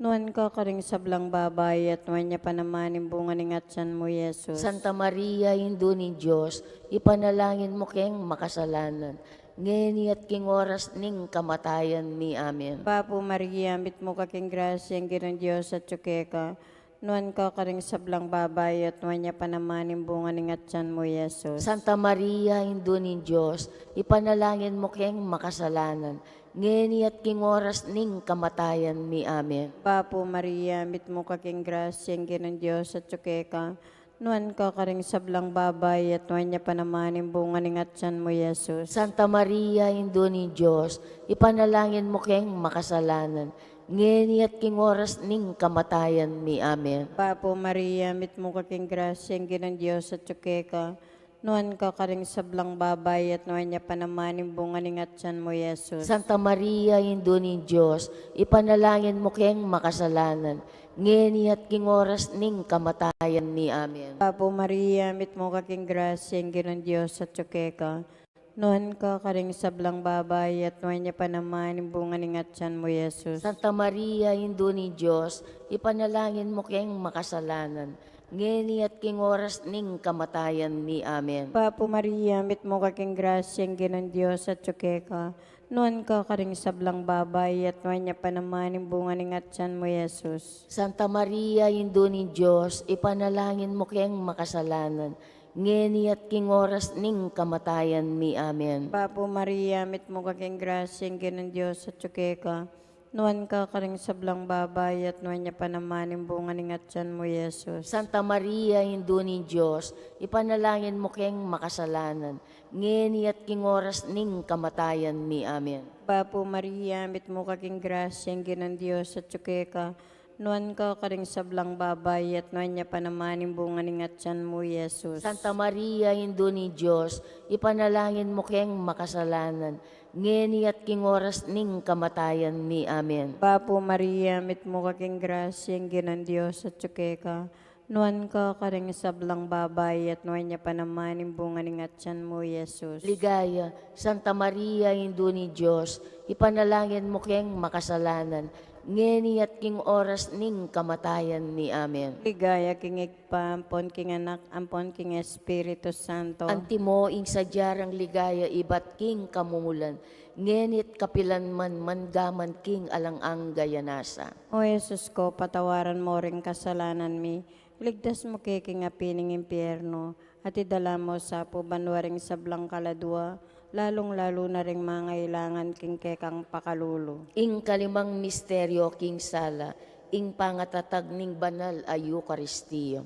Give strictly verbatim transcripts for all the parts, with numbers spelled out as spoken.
Nuan ka karing sablang babai, at nuan ya pa naman ing bunga ning atsan mu, Jesus. Santa Maria, Indu ning Dios, ipanalangin mu keng makasalanan, ngeni at king oras ning kamatayan mi. Amen. Bapu Maria, mitmu ka king grasya, ing Ginung Dios atyu keka. Nuan ka karing sablang babai, at nuan ya pa naman ing bunga ning atsan mu, Jesus. Santa Maria, Indu ning Dios, ipanalangin mu keng makasalanan, ngeni at king oras ning kamatayan mi. Amen. Bapu Maria, mitmu ka king grasya, ing Ginung Dios atyu keka. Nuan ka karing sablang babai, at nuan ya pa naman ing bunga ning atsan mu, Jesus. Santa Maria, Indu ning Dios, ipanalangin mu keng makasalanan, ngeni at king oras ning kamatayan mi. Amen. Bapu Maria, mitmu ka king grasya, ing Ginung Dios atyu keka. Nuan ka karing sablang babai, at nuan ya pa naman ing bunga ning atsan mu, Jesus. Santa Maria, Indu ning Dios, ipanalangin mu keng makasalanan, ngeni at king oras ning kamatayan mi. Amen. Bapu Maria, mitmu ka king grasya, ing Ginung Dios atyu keka. Nuan ka karing sablang babai, at nuan ya pa naman ing bunga ning atsan mu, Jesus. Santa Maria, Indu ning Dios, ipanalangin mu keng makasalanan, ngeni at king oras ning kamatayan mi. Amen. Bapu Maria, mitmu ka king grasya, ing Ginung Dios atyu keka. Nuan ka karing sablang babai, at nuan ya pa naman ing bunga ning atsan mu, Jesus. Santa Maria, Indu ning Dios, ipanalangin mu keng makasalanan, ngeni at king oras ning kamatayan mi. Amen. Bapu Maria, mitmu ka king grasya, ing Ginung Dios atyu keka. Nuan ka karing sablang babai, at nuan ya pa naman ing bunga ning atsan mu, Jesus. Santa Maria, Indu ning Dios, ipanalangin mu keng makasalanan, ngeni at king oras ning kamatayan mi. Amen. Bapu Maria, mitmu ka king grasya, ing Ginung Dios atyu keka. Nuan ka karing sablang babai, at nuan ya pa naman ing bunga ning atsan mu, Jesus. Santa Maria, Indu ning Dios, ipanalangin mu keng makasalanan, ngeni at king oras ning kamatayan mi. Amen. Bapu Maria, mitmu ka king grasya, ing Ginung Dios atyu keka. Nuan ka karing sablang babai, at nuan ya pa naman ing bunga ning atsan mu, Jesus. Ligaya, Santa Maria, Indu ning Dios, ipanalangin mu keng makasalanan, ngeni at king oras ning kamatayan mi. Amen. Ligaya king Ibpa, ampon king Anak, ampon king Espiritu Santo. Antimo ing sadya rang ligaya ibat king kamumulan, ngeni at kapilan man, manggaman king alang angga. Amen. O Jesus ko, patawaran mu ring kasalanan mi, iligtas mu ke king api ning impyerno, at idala mu sa pu banua ring sablang kaladua, lalung-lalu na ring mangailangan king kekang pakalulu. Ing kalimang misteryo king sala, ing pangatatag ning banal a Eukaristia.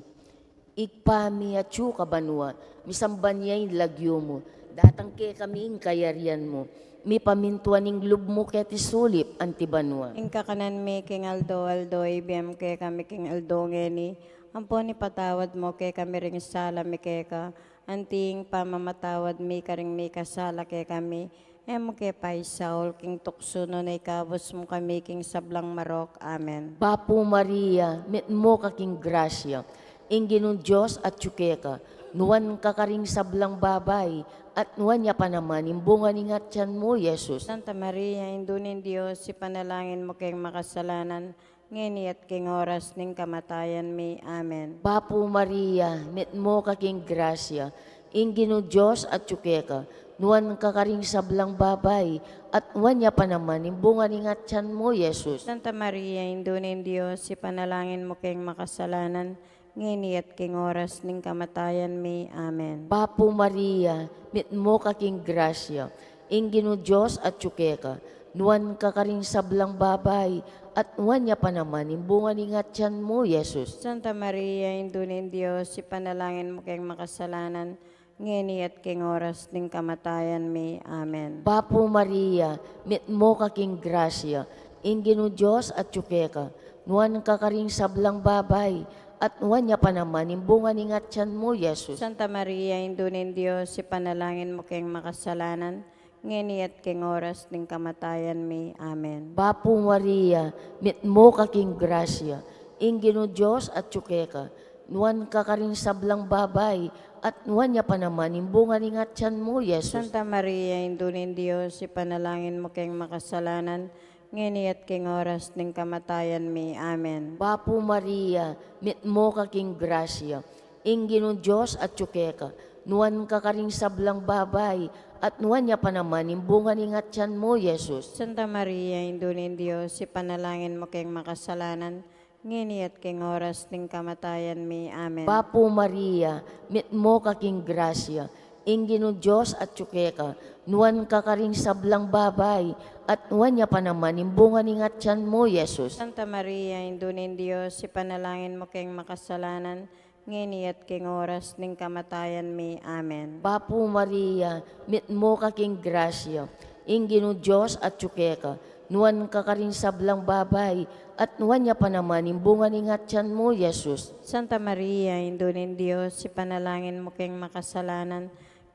Ibpa mi atsu ka banua, misamban ya ing lagyu mu, datang kekami ing kayarian mu, mipamintuan ing lub mu keti sulip anti banua. Ing kakanan mi king aldo-aldo ibie mu kekami king aldo ngeni, ampon ipatawad mu kekami ring sala mi keka, anti ing pamamatawad mi karing mikasala kekami, e mu ke paisaul king tuksu nune ikabus mu kami king sablang marok. Amen. Bapu Maria, mitmu ka king grasya, ing Ginung Dios atyu keka, nuan ka karing sablang babai, at nuan ya pa naman ing bunga ning atyan mu, Jesus. Santa Maria, Indu ning Dios, ipanalangin mu keng makasalanan, ngeni at king oras ning kamatayan mi. Amen. Bapu Maria, mitmu ka king grasya, ing Ginung Dios atyu keka, nuan ka karing sablang babai, at nuan ya pa naman ing bunga ning atyan mu, Jesus. Santa Maria, Indu ning Dios, ipanalangin mu keng makasalanan, ngeni at king oras ning kamatayan mi. Amen. Bapu Maria, mitmu ka king grasya, ing Ginung Dios atyu keka, nuan ka karing sablang babai, at nuan ya pa naman ing bunga ning atyan mu, Jesus. Santa Maria, Indu ning Dios, ipanalangin mu keng makasalanan, ngeni at king oras ning kamatayan mi. Amen. Bapu Maria, mitmu ka king grasya, ing Ginung Dios atyu keka, nuan ka karing sablang babai, at nuan ya pa naman ing bunga ning atyan mu, Jesus. Santa Maria, Indu ning Dios, ipanalangin mu keng makasalanan, ngeni at king oras ning kamatayan mi. Amen. Bapu Maria, mitmu ka king grasya, ing Ginung Dios atyu keka, nuan ka karing sablang babai, at nuan ya pa naman ing bunga ning atyan mu, Jesus. Santa Maria, Indu ning Dios, ipanalangin mu keng makasalanan, ngeni at king oras ning kamatayan mi. Amen. Bapu Maria, mitmu ka king grasya, ing Ginung Dios atyu keka, nuan ka karing sablang babai, at nuan ya pa naman ing bunga ning atyan mu, Jesus. Santa Maria, Indu ning Dios, ipanalangin mu keng makasalanan, ngeni at king oras ning kamatayan mi. Amen. Bapu Maria, mitmu ka king grasya, ing Ginung Dios atyu keka, nuan ka karing sablang babai, at nuan ya pa naman ing bunga ning atyan mu, Jesus. Santa Maria, Indu ning Dios, ipanalangin mu keng makasalanan, ngeni at king oras ning kamatayan mi. Amen. Bapu Maria, mitmu ka king grasya, ing Ginung Dios atyu keka, nuan ka karing sablang babai, at nuan ya pa naman ing bunga ning atyan mu, Jesus. Santa Maria, Indu ning Dios, ipanalangin mu keng makasalanan,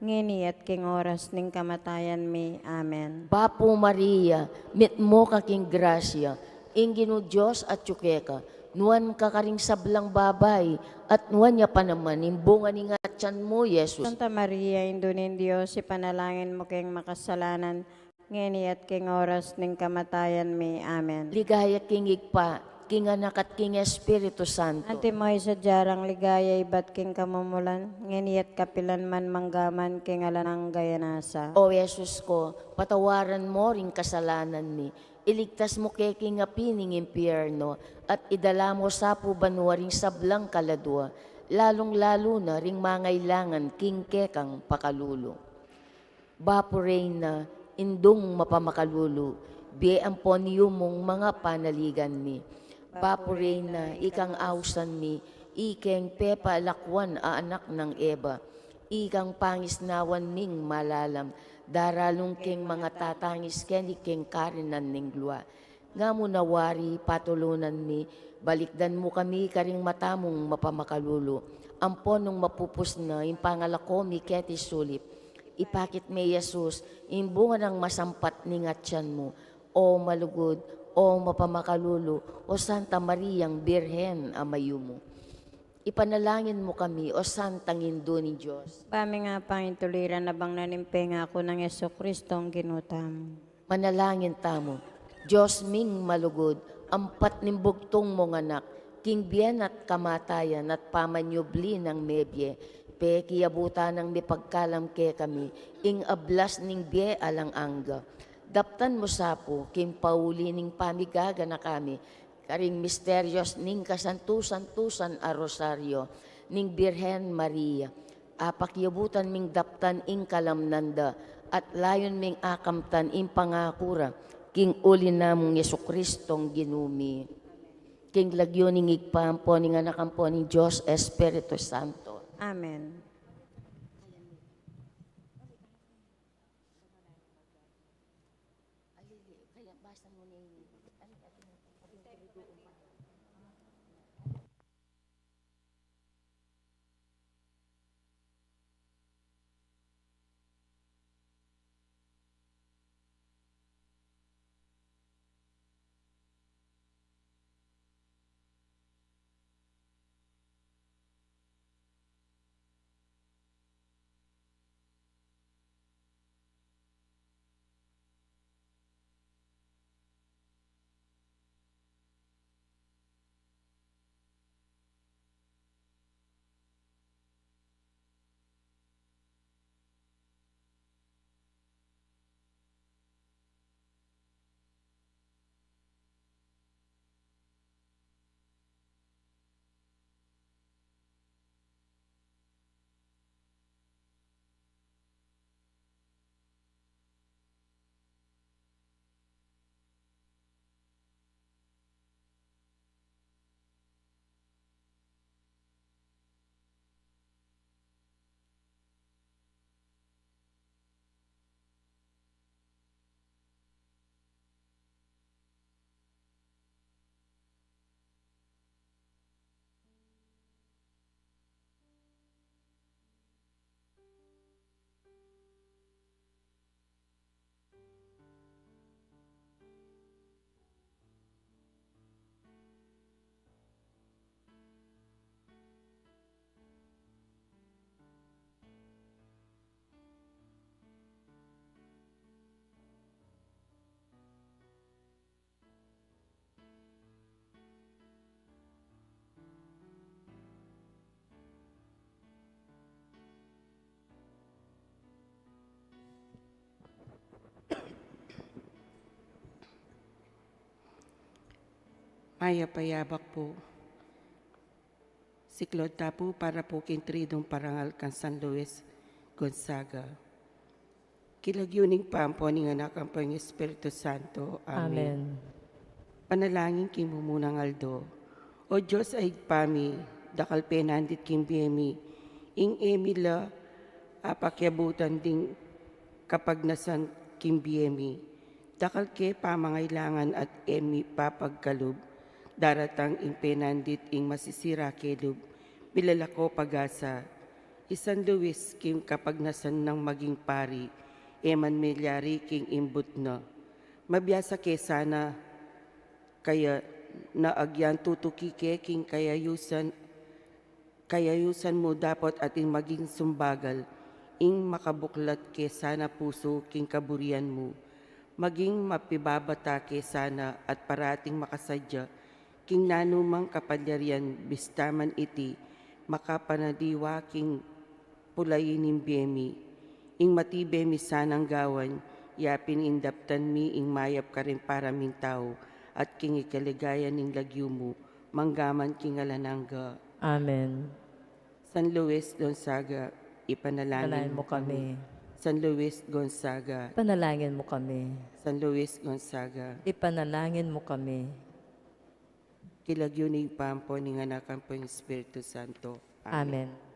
ngeni at king oras ning kamatayan mi. Amen. Bapu Maria, mitmu ka king grasya, ing Ginung Dios atyu keka, nuan ka karing sablang babai, at nuan ya pa naman ing bunga ning atyan mu, Jesus. Santa Maria, Indu ning Dios, ipanalangin mu keng makasalanan, ngeni at king oras ning kamatayan mi. Amen. Ligaya king Ibpa, king Anak, at king Espiritu Santo. Antimo ing sadya rang ligaya ibat king kamumulan, ngeni at kapilan man, mangga man king alang angga. Amen. O Jesus ko, patawaran mo ring kasalanan mi, iligtas mu ke king api ning impyerno, at idala mu sa pu banua ring sablang kaladua, lalung-lalu na ring mangailangan king kekang pakalulu. Bapu Reyna, Indung mapamakalulu, bie ampon yumung mga panaligan mi. Bapu Reyna, ikang ausan mi, ikeng pepalakuan a anak nang Eva, ikang pangisnawan ming malalam, daralung keng mga tatangis keni keng karinan ning lua. Nga mu na wari patulunan mi, balikdan mu kami karing mata mung mapamakalulu, ampon nung mapupus na ing pangalako mi keti sulip, ipakit me i Jesus, ing bunga nang masampat ning atyan mu. O malugud, o mapamakalulu, o Santa Mariang Birhen a mayumu. Ipanalangin mu kami, o Santang Indu ning Dios. Ba ming apangintuliran abang na ning pengaku nang Jesucristong Ginu tamu. Manalangin tamu. Dios ming malugud, ampat ning bugtung mung Anak, king bie na at kamatayan at pamanyubli nang mebie, pekiabutan nang mipagkalam kekami ing ablas ning bie alang angga. Daptan mu sa pu, king pauli ning pamigaganaka mi karing misterios ning kasantusan-tusan a Rosario ning Birhen Maria, apakiabutan ming daptan ing kalamnan da, at layun ming akamtan ing pangaku ra king uli namung Jesucristong Ginu mi. King lagyu ning Ibpa, ampo ning Anak, ampo ning Dios Espiritu Santo. Amen. Mayap a yabak pu. Siklaud ta pu para pu king Triduum Parangal kang San Luis Gonzaga. King lagyu ning Ibpa, ampo ning Anak, ampo ning Espiritu Santo. Amen. Amen. Panalangin king mumunang aldo. O Dios a Ibpa mi, dakal penandit king bie mi ing e mi la apakiabutan ding kapagnasan king bie mi. Dakal ke pamangailangan at e mi papagkalub. Daratang ing penandit ing masisira ke lub. Milalako pag-asa. I San Luis king kapagnasan nang maging pari, e man melyari king imbut na. Mabiasa ke sana, kaya na agyang tutuki ke king kayayusan, kayayusan mu dapot atin maging sumbagal, ing makabuklat ke sana pusu king kaburian mu. Maging mapibabata ke sana at parating makasadya king nanumang kapalyarian, bista man iti makapanaliwa king pulayi ning bie mi. Ing matibe mi sanang gawan, yapin ing daptan mi ing mayap karing para ming tau, at king ikaligaya ning lagyu mu, mangga man king alang angga. Amen. San Luis Gonzaga, ipanalangin Panalangin mu mu kami. kami. San Luis Gonzaga. Panalangin mu kami. San Luis Gonzaga. Ipanalangin mu kami. King lagyu ning Ibpa, ampo ning Anak, ampo ning Espiritu Santo. Amen. Amen.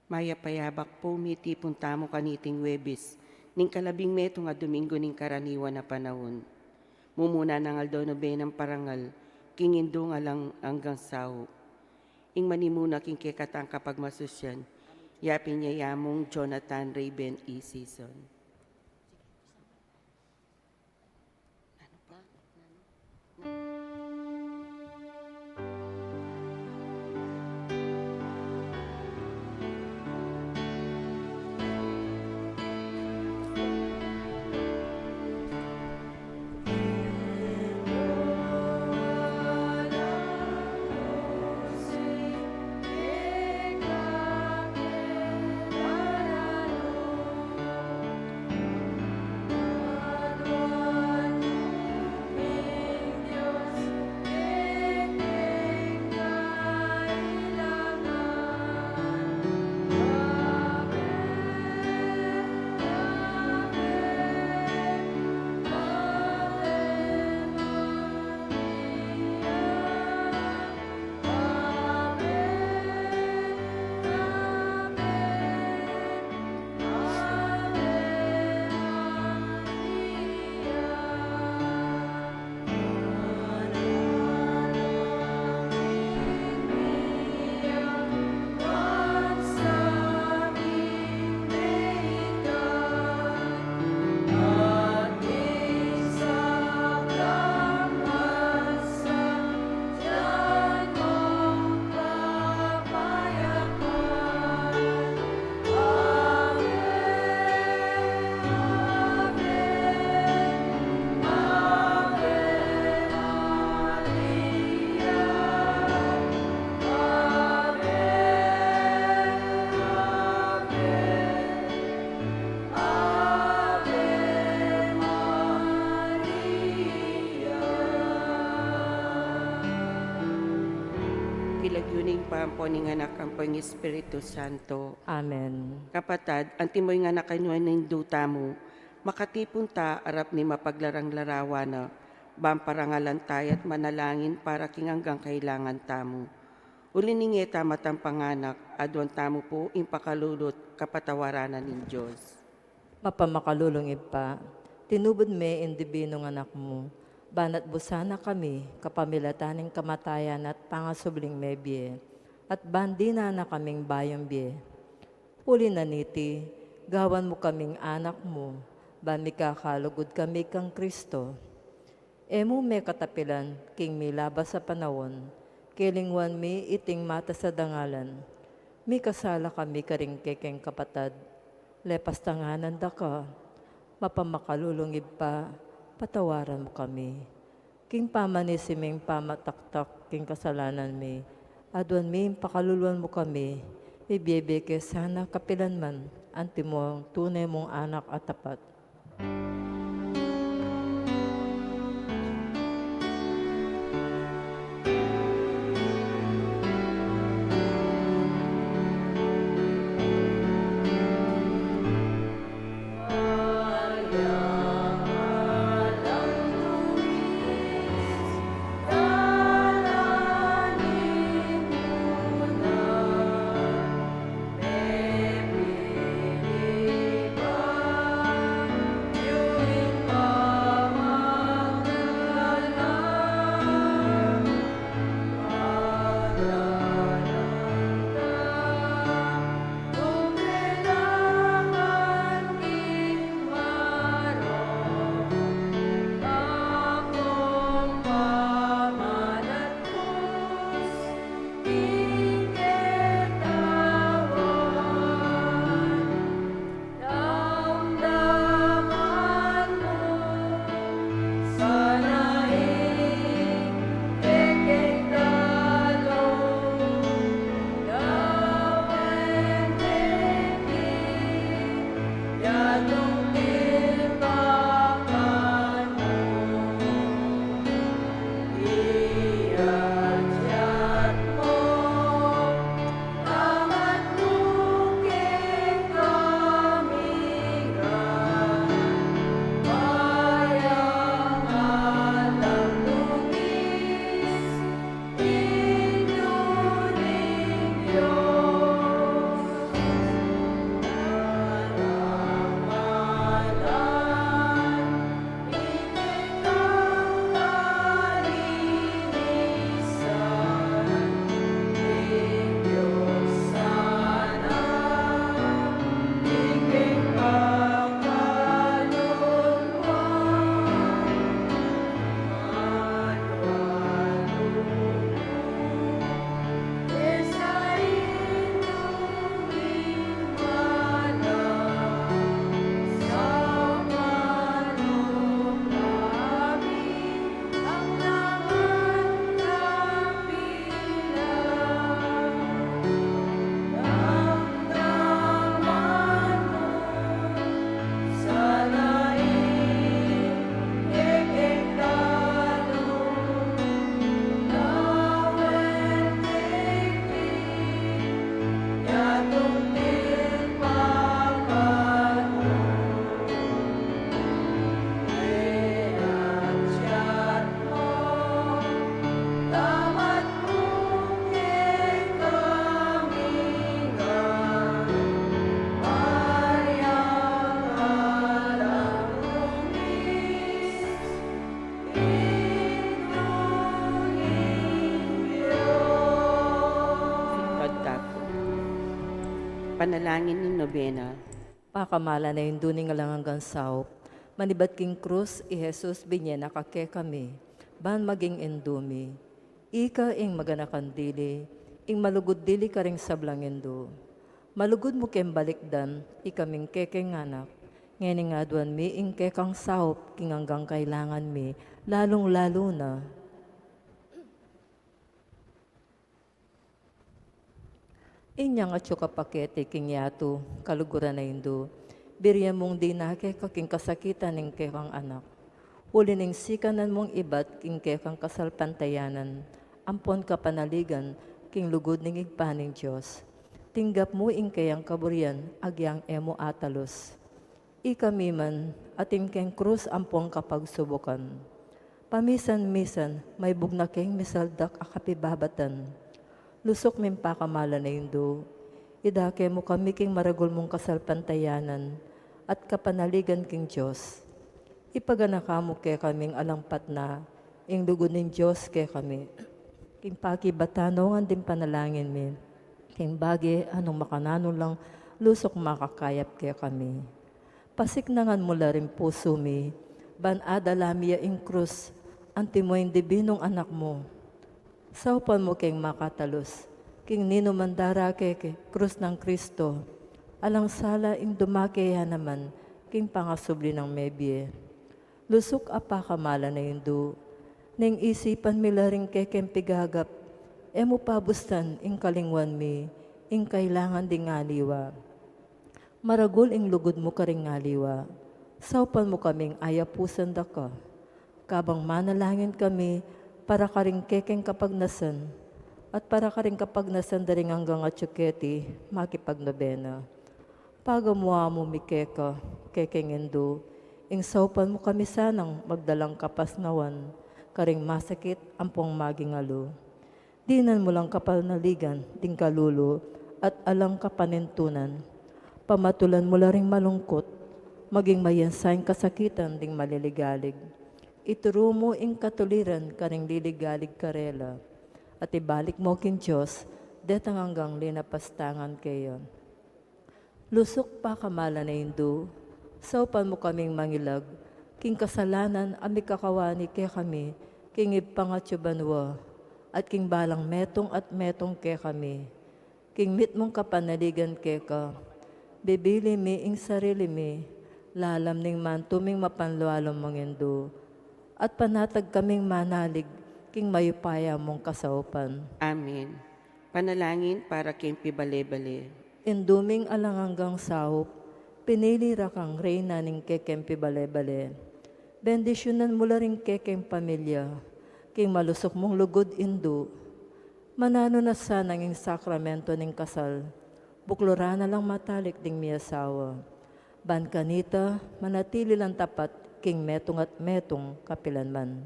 Mayap a yabak pu, mitipun tamu kaniting Huwebes ning kalabing metung a Domingo ning karaniwan a panaun. Mumuna nang aldo na benang parangal king Indu ning alang anggang sau. Ing manimuna king kekatang kapagmasusyan, yapin ya i Among Jonathan Raven E. Sison. King lagyu ning Ibpa, ampo ning Anak, ampo ning Espiritu Santo. Amen. Kapatad, antimo ing anak kanu ning Indu tamu, makatipun ta arap ning mapaglarang larawan na, ban parangalan ta ya at manalangin para king anggang kailangan tamu. Uli ning e ta matang panganak, aduan tamu pu ing pakalulu at kapatawaran na ning Dios. Mapamakalulung Ibpa, tinubud me ing dibinung Anak mu, ban atbusan na kami kapamilatan ning kamatayan at pangasubling mebie, at ban dinan na kaming bayung bie. Uli na niti, gawan mu kaming anak mu, ban mikakalugud kami kang Kristo. E mu me katapilan king milabas a panaun, kelingwan mi iting matas a dangalan. Mikasala kami karing kekeng kapatad, lepas tanganan da ka. Mapamakalulung Ibpa, patawaran mu kami. King pamanisi ming pamataktak king kasalanan mi, aduan mi ing pakaluluan mu kami, mibiebie ke sana kapilan man, antimong tune mung anak a tapat. Panalangin ning nobena. Pakamalan a Indu ning alang anggang saup, manibat king krus i Jesus, binye na ka kekami ban maging Indu mi. Ika ing maganakan dili, ing malugud dili karing sablang indu. Malugud mu keng balikdan ikaming kekeng anak, ngening aduan mi ing kekang saup king anggang kailangan mi, lalung-lalu na inyang atyu ka pa keti king yatu, kaluguran a Indu, birian mung dinake ka king kasakitan ning kekang anak. Uli ning sikanan mung ibat king kekang kasalpantayanan ampon kapanaligan king lugud ning Ibpa ning Dios. Tinggap mu ing keyang kaburian agyang e mu atalus. Ikami man, atin keng krus ampong kapagsubukan. Pamisan-misan, maibug na keng misaldak a kapibabatan. Lusuk ming pakamalan a Indu, idake mu kami king maragul mung kasalpantayanan at kapanaligan king Dios. Ipaganaka mu kekaming alang patna ing lugud ning Dios kekami. King pakibatan ngan ding panalangin mi, king bage a nung makananu lang lusuk makakayap kekami. Pasiknangan mu la ring pusu mi, ban adala mi ya ing krus, antimo ing dibinung anak mu. Saupan mu keng makatalus king ninuman darake king krus nang Kristo, alang sala ing dumake ya naman king pangasubli nang mebie. Lusuk a pakamalan a Indu, neng isipan mi la ring kekeng pigagap, e mu pabustan ing kalingwan mi ing kailangan ding aliwa. Maragul ing lugud mu karing aliwa, saupan mu kaming ayapusan da ka. Kabang manalangin kami para karing kekeng kapagnasan, at para karing kapagnasan da ring anggang atyu keti makipagnobena. Pagamuan mu mi keka, kekeng Indu, ing saupan mu kami sanang magdalang kapasnawan karing masakit ampong maging alu. Dinan mu lang kapanaligan ding kalulu at alang kapanintunan. Pamatulan mu la ring malungkut, maging mayansa ing kasakitan ding maliligalig. Ituru mu ing katuliran karing liligalig karela, at ibalik mu king Dios detang anggang linapastangan keya. Lusuk pakamalan a Indu, saupan mu kaming mangilag king kasalanan a mikakawani kekami king Ibpang atyu banua, at king balang metung at metung kekami. King mitmung kapanaligan keka, bibili mi ing sarili mi, lalam ning mantu ming mapanlualu mung Indu, at panatag kaming manalig king mayupaya mung kasaupan. Amen. Panalangin para king pibale-bale. Indu ming alang anggang saup, pinili ra kang reyna ning kekeng pibale-bale. Bendisyunan mu la ring kekeng pamilya king malusuk mung lugud, Indu. Mananu na sanang ing sakramento ning kasal, bukluran na lang matalik ding miasawa. Ban kanita, manatili lang tapat king metung at metung kapilanman.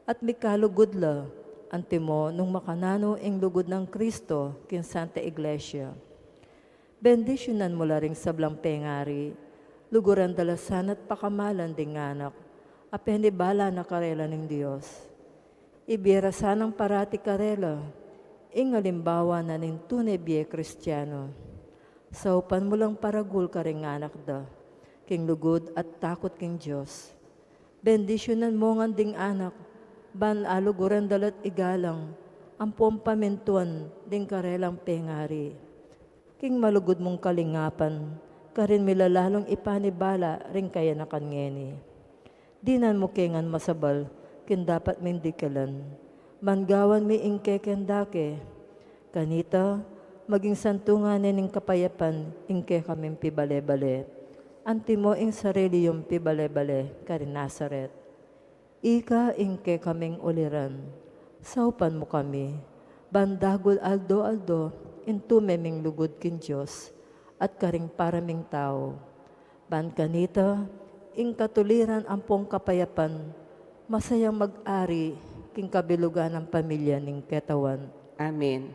At mikalugud la, antimo nung makananu ing lugud nang Kristo king Santa Iglesia. Bendisyunan mu la ring sablang pengari, luguran da la sana't pakamalan ding anak a penibala na karela ning Dios. Ibie ra sanang parati karela ing alimbawa na ning tune bie Kristiano. Saupan mu lang paragul karing anak da king lugud at takut king Dios. Bendisyunan mu ngan ding anak, ban aluguran da la't igalang ampong pamintuan ding karelang pengari. King malugud mung kalingapan, karin mi la lalung ipanibala ring kayanakan ngeni. Dinan mu ke ngan masabal king dapat ming dikelan, ban gawan mi ing kekeng dake. Kanita, maging santungan ne ning kapayapan ing kekaming pibale-bale, antimo ing sarili yung pibale-bale karin Nazaret. Ika ing kekaming uliran, saupan mu kami, ban dagul aldo-aldo ing tume ming lugud king Dios at karing para ming tau. Ban kanita, ing katuliran ampong kapayapan, masayang mag-ari king kabilugan nang pamilya ning ketawan. Amen.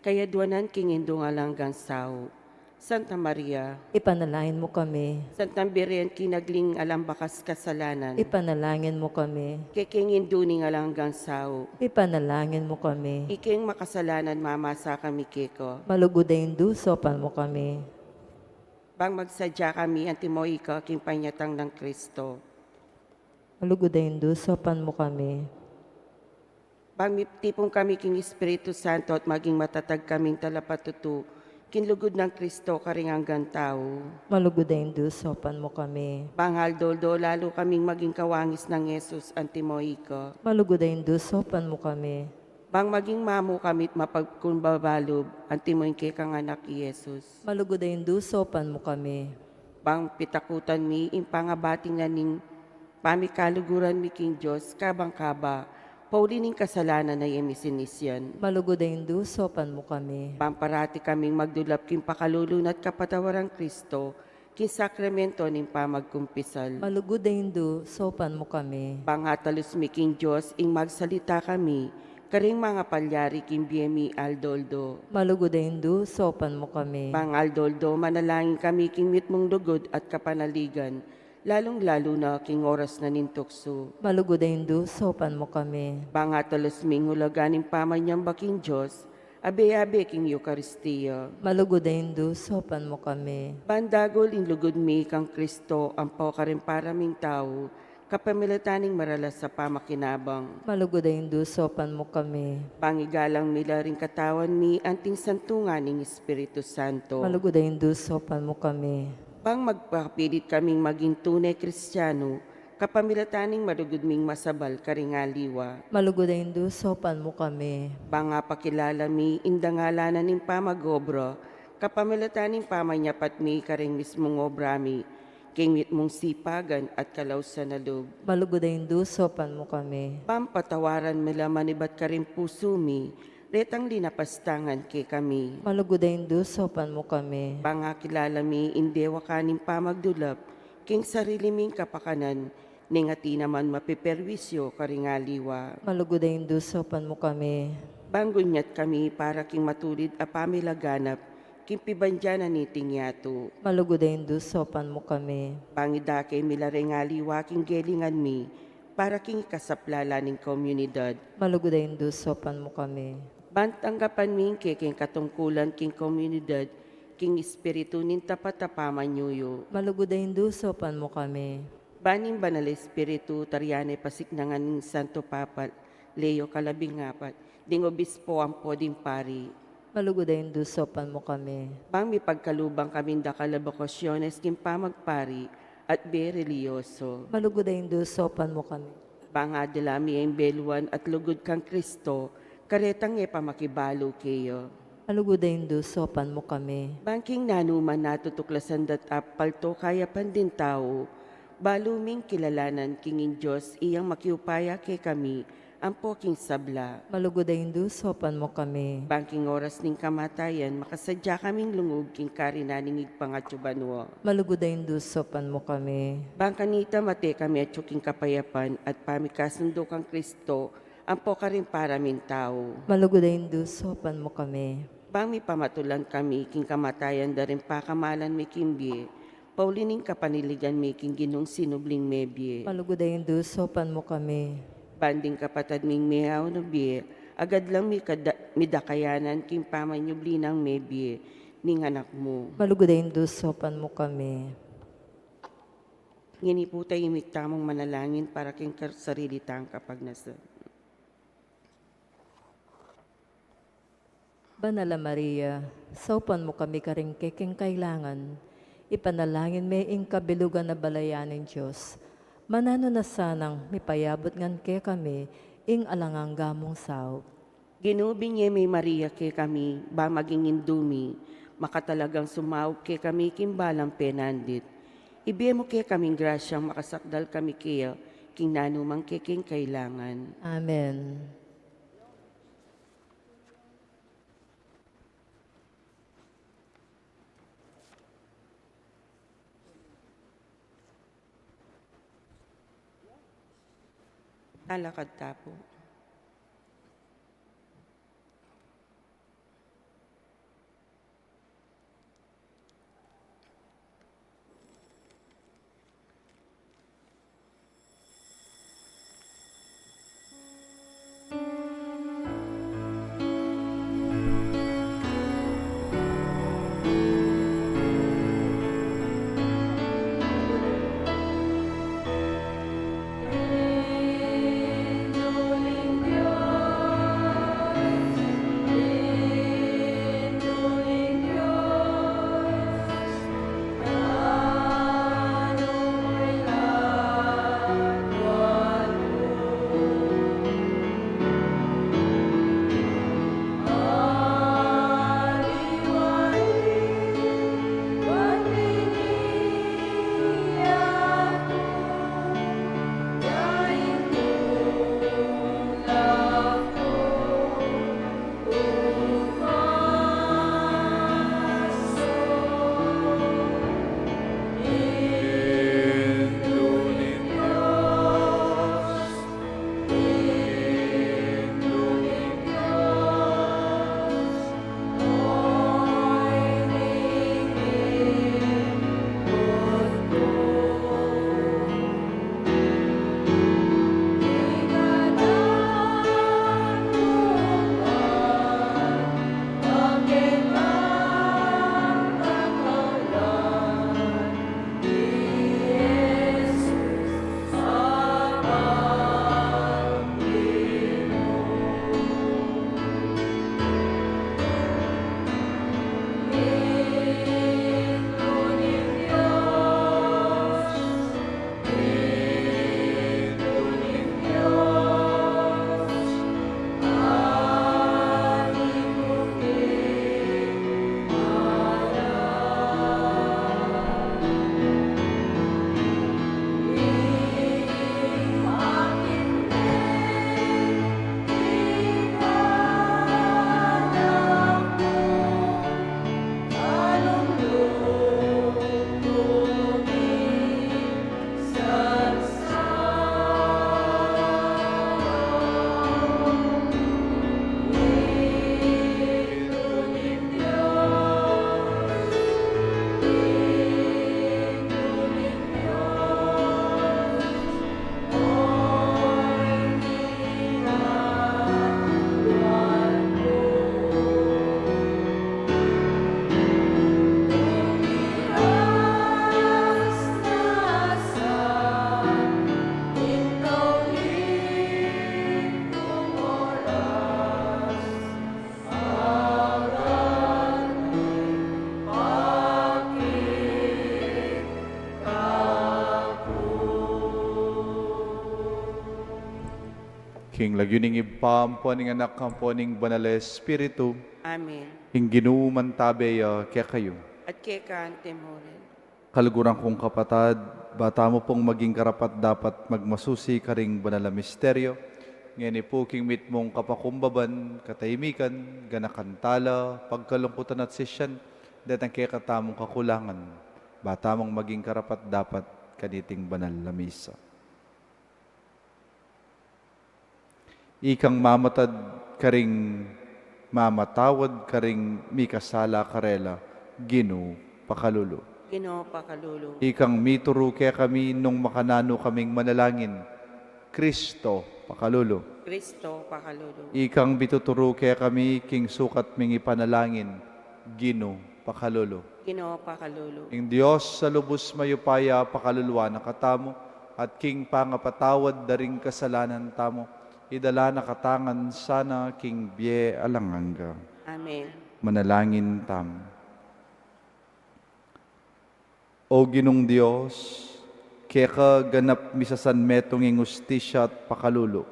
Kayaduanan king Indung alang anggang sau, Santa Maria. Ipanalangin mu kami. Santang Birhen king nagling alang bakas kasalanan. Ipanalangin mu kami. Kekeng Indu ning alang anggang sau. Ipanalangin mu kami. Ikeng makasalanan mamasa kami keka. Malugud a Indu, saupan mu kami. Bang magsadya kami antimo ika king panyatang nang Kristo. Malugud a Indu, saupan mu kami. Bang mitipun kami king Espiritu Santo at maging matatag kaming talapatutu king lugud nang Kristo karing anggang tau. Malugud a Indu, saupan mu kami. Bang aldo-aldo lalu kaming maging kawangis nang Jesus antimo ika. Malugud a Indu, saupan mu kami. Bang maging mamu kami't mapagkumbaba lub antimo ing kekang Anak i Jesus. Malugud a Indu, saupan mu kami. Bang pitakutan mi ing pangabating na ning pamikaluguran mi king Dios, kabang kaba, pauli ning kasalanan a e mi sinisian. Malugud a Indu, saupan mu kami. Bang parati kaming magdulap king pakalulu na't kapatawaran Kristo, king sakramento ning pamagkumpisal. Malugud a Indu, saupan mu kami. Bang atalus mi king Dios ing magsalita kami, karing mangapalyari king bie mi aldo-aldo. Malugud a Indu, saupan mu kami. Bang aldo-aldo manalangin kami king mitmung lugud at kapanaligan, lalung-lalu na king oras na ning tuksu. Malugud a Indu, saupan mu kami. Bang atalus ming ulagan ing pamanyamba king Dios, abe-abe king Eukaristia. Malugud a Indu, saupan mu kami. Bang dagul ing lugud mi kang Kristo ampo karing para ming tau, kapamilatan ning maralas a pamakinabang. Malugud a Indu, saupan mu kami. Bang igalang mi la ring katawan mi anting santungan ning Espiritu Santo. Malugud a Indu, saupan mu kami. Bang magpakapilit kaming maging tune Kristiano, kapamilatan ning malugud ming masabal karing aliwa. Malugud a Indu, saupan mu kami. Bang apakilala mi ing dangalanan ning pamag-obra, kapamilatan ning pamanyapat mi karing mismung obra mi, king mitmung sipagan at kalausan a lub. Malugud a Indu, saupan mu kami. Bang patawaran mi la manibat karing pusu mi, retang linapastangan kekami. Malugud a Indu, saupan mu kami. Bang akilala mi ing dewakan ning pamagdulap, king sarili ming kapakanan, neng atin naman mapiperwisyo karing aliwa. Malugud a Indu, saupan mu kami. Bang gunyat kami para king matulid a pamilaganap, king pibandian na niting yatu. Malugud a Indu, saupan mu kami. Bang idake mi la reng aliwa king gelingan mi, para king ikasaplala ning komunidad. Malugud a Indu, saupan mu kami. Bang tanggapan mi ing kekeng katungkulan king komunidad, king espiritu ning tapat a pamanyuyu. Malugud a Indu, saupan mu kami. Bang ning Banal a Espiritu, tarian na ing pasiknangan ning Santo Papa Leo kalabing apat, ding obispo ampo ding pari. Malugud a Indu, saupan mu kami. Bang mipagkalub kami king dakal a bokasyones king pamagpari at bie relihiyoso. Malugud a Indu, saupan mu kami. Bang adala mi ing beluan at lugud kang Kristo, karetang e pa makibalu keya. Malugud a Indu, saupan mu kami. Bang king nanuman natutuklasan da't apalto kayapan ding tau, balu ming kilalanan king ing Dios iyang makiupaya kekami, ampo king sabla. Malugud a Indu, saupan mu kami. Bang king oras ning kamatayan, makasadya kaming lungub king karinan ning Ibpang atyu banua. Malugud a Indu, saupan mu kami. Bang kanita mate kami atyu king kapayapan at pamikasundu kang Kristo, ampo karing para ming tau. Malugud a Indu, saupan mu kami. Bang mipamatulan kami king kamatayan da ring pakamalan mi king bie, pauli ning kapanaligan mi king Ginung sinubling mebie. Malugud a Indu, saupan mu kami. Bang ding kapatad ming meaun a bie, agad lang mikada-, midakayanan king pamanyubli nang mebie ning Anak mu. Malugud a Indu, saupan mu kami. Ngeni pu, tahimik tamung manalangin para king kar-, sarili tang kapagnasan. Banal a Maria, saupan mu kami karing kekeng kailangan, ipanalangin me ing kabilugan a balayan ning Dios. Mananu na sanang mipayabut ngan kekami ing alang angga mung saup. Ginu, binye me i Maria kekami, ba maging indu mi, makatalagang sumaup kekami king balang penandit. Ibie mu kekaming grasyang makasakdal kami keya king nanumang kekeng kailangan. Amen. Lalakad ta pu. King lagyu ning Ibpa, ampo ning Anak, ampo ning Banal a Espiritu. Amen. Ing Ginu mantabe ya kekayu. At keka antimurin. Kaluguran kung kapatad, ba tamu pung maging karapat-dapat magmasusi karing banal a misteryo, ngeni pu king mitmung kapakumbaban, katahimikan, ganakan tala, pagkalungkutan at sisian detang kekatamung kakulangan, ba tamung maging karapat-dapat kaniting banal a misa. Ikang mamatad karing mamatawad karing mikasala karela, Ginu, pakalulu. Ginu, pakalulu. Ikang mituru kekami nung makananu kaming manalangin, Kristo, pakalulu. Kristo, pakalulu. Ikang mituturu kekami king sukat ming ipanalangin, Ginu, pakalulu. Ginu, pakalulu. Ing Dios a lubus mayupaya pakaluluan na katamu, at king pangapatawad da ring kasalanan tamu, idala na katamu ngan sana king bie alang angga. Amen. Manalangin tamu. O Ginung Dios, keka ganap misasanmetung ing ustisya at pakalulu.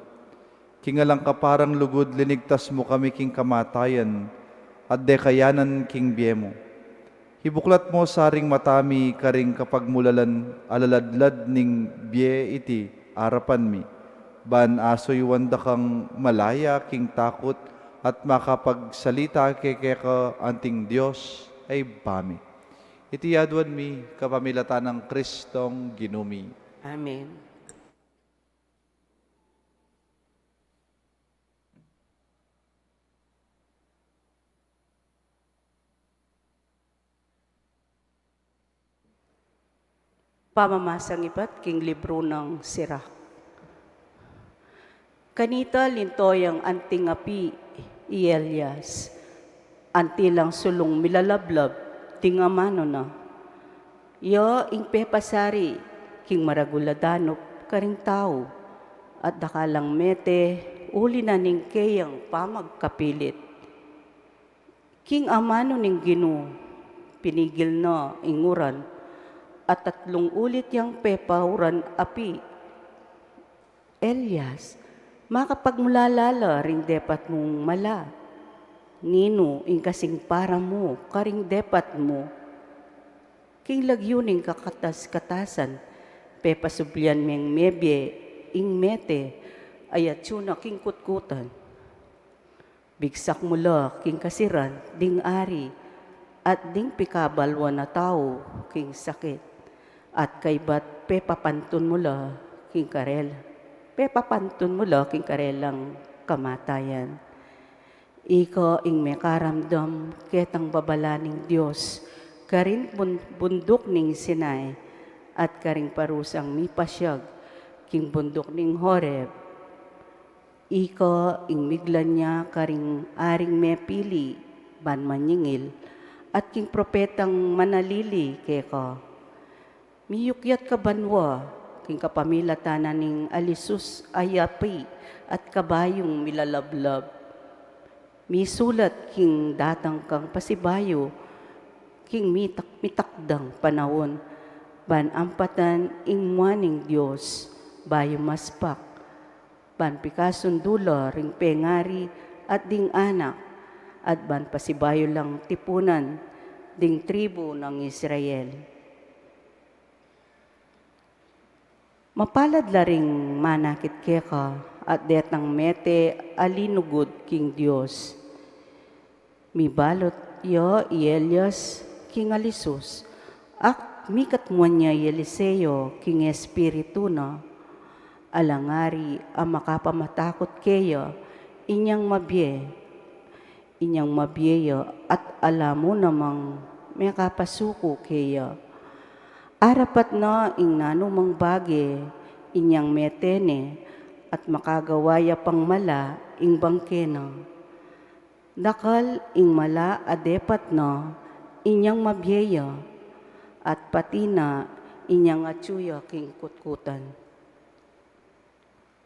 King alang kaparang lugud linigtas mu kami king kamatayan, at dekayanan king bie mu. Ibuklat mu sa ring mata mi karing kapagmulalan a laladlad ning bie iti arapan mi. Ban asuyuan da kang malaya king takut at makapagsalita keka anting Dios a Ibpa mi. Iti aduan mi kapamilatan nang Kristong Ginu mi. Amen. Pamamasang ibat king libru nang Sirak. Kanita linto yang anting api i Elias, anti lang sulung milalablab ding amanu na. Ya ing pepasari king maragul a danup karing tau, at dakal lang mete uli na ning keyang pamagkapilit. King amanu ning Ginu, pinigil na ing uran, at tatlung ulit yang pepauran api. Elias, makapagmulala la ring depat mung mala. Ninu ing kasing para mu karing depat mu? King lagyu ning kakatas-katasan, pepasublian meng mebie ing mete a yatsu na king kutkutan. Bigsak mu la king kasiran ding ari at ding pikabaluan a tau king sakit, at kaybat pepapantun mu la king karel-, pepapantun mu la king karelang kamatayan. Ika ing mekaramdam ketang babala ning Dios karin bun-, bunduk ning Sinai, at karing parusang mipasyag king bunduk ning Horeb. Ika ing miglan ya karing aring mepili ban manyingil, at king propetang manalili keka. Miyukyat ka banua king kapamilatan na ning alisus a api at kabayung milalablab. Misulat king datang kang pasibayu king mitak-, mitakdang panaun, ban ampatan ing mua ning Dios bayu maspak, ban pikasundu la ring pengari at ding anak, at ban pasibayu lang tipunan ding tribu nang Israel. Mapalad la ring manakit keka at detang mete a linugud king Dios. Mibalut ya i Elias king alisus, at mikatmuan ya i Eliseo king espiritu na. Alang ari a makapamatakut keya, inyang mabie. Inyang mabie ya at ala mu namang mekapasuku keya. Arapat na ing nanumang bage inyang mete ne, at makagawa ya pang mala ing bangke na. Dakal ing mala a depat na inyang mabie ya, at pati na inyang atsu ya king kutkutan.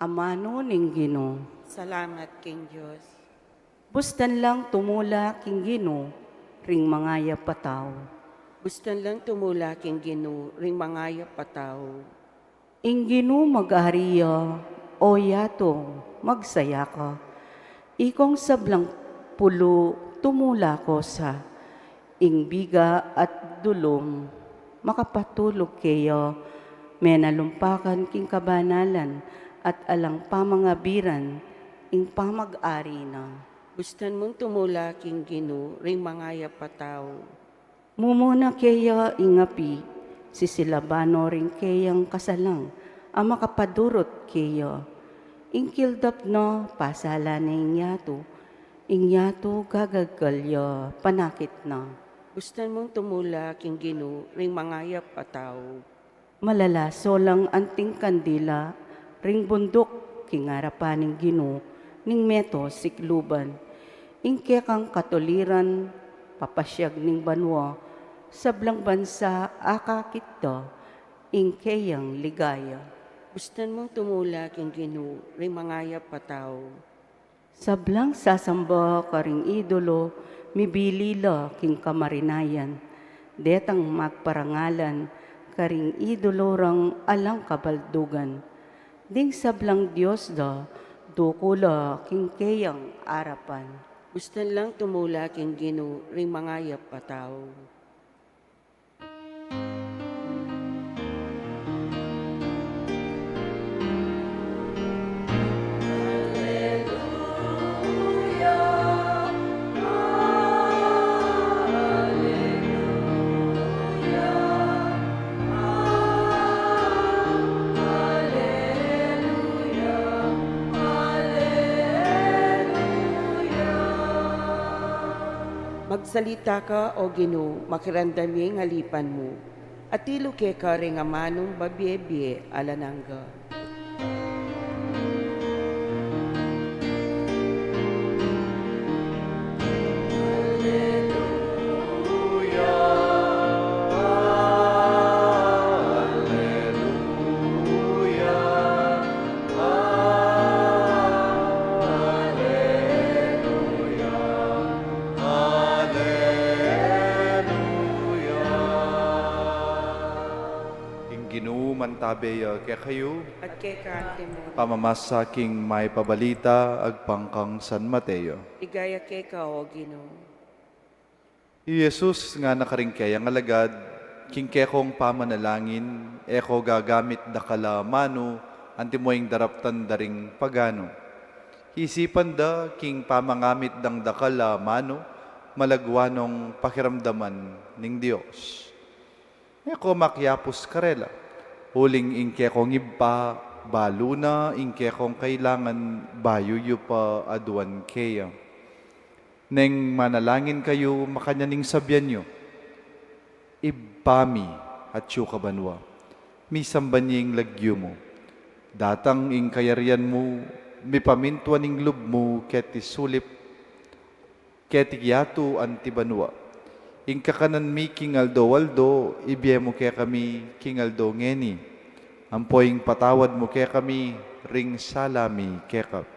Amanu ning Ginu. Salamat king Dios. Bustan lang tumula king Ginu ring mangayap a tau. Bustan lang tumula king Ginu ring mangayap a tau. Ing Ginu mag-ari ya, O yatu, magsaya ka. Ikong sablang pulu tumula ko sa, ing biga at dulum makapatulug keya, menalumpakan king kabanalan at alang pamangabiran ing pamag-ari na. Bustan mung tumula king Ginu ring mangayap a tau. Mumuna keya ing api, sisilaban no ring keyang kasalang a makapadurut keya. Ing kildap na, pasalan ne ing yatu, ing yatu gagaggal ya panakit na. Bustan mung tumula king Ginu ring mangayap a tau. Malalaso lang anting kandila ring bunduk king arapan ning Ginu ning meto sikluban. Ing kekang katuliran, papasiag ning banua, sablang bansa akakit da ing keyang ligaya. Bustan mung tumula king Ginu ring mangayap a tau. Sablang sasamba karing idolo, mibili la king kamarinayan. Detang magparangalan karing idolo rang alang kabaldugan. Ding sablang dios da, duku la king keyang arapan. Bustan lang tumula king Ginu ring mangayap a tau. Magsalita ka, O Ginu, makiramdam ya ing alipan mu. Atilu keka ring amanung babie-bie alang angga. Ing Ginu mantabe ya kekayu. At keka mu rin. Pamamasa king mayap a balita agpang kang San Mateo. Ligaya keka, O Ginu. I Jesus ngana karing keyang alagad, king kekong pamanalangin, e ko gagamit dakal a manu, antimo ing daraptan da ring paganu. Isipan da, king pamangamit dang dakal a manu, malagwa nong pakiramdaman ning Dios. E ko makiapus karela, uling ing kekong Ibpa, balu na ing kekong kailangan bayu yu pa aduan keya. Neng manalangin kayu, makanyan ing sabian yu, Ibpa mi, atsu ka banua, misamban ya ing lagyu mu. Datang ing kayarian mu, mipamintuan ing lub mu, keti sulip, keti yatu anti banua. Ing kakanan mi king aldo-aldo, ibie mu kekami king aldo ngeni. Ampo ing patawad mu kekami ring sala mi keka,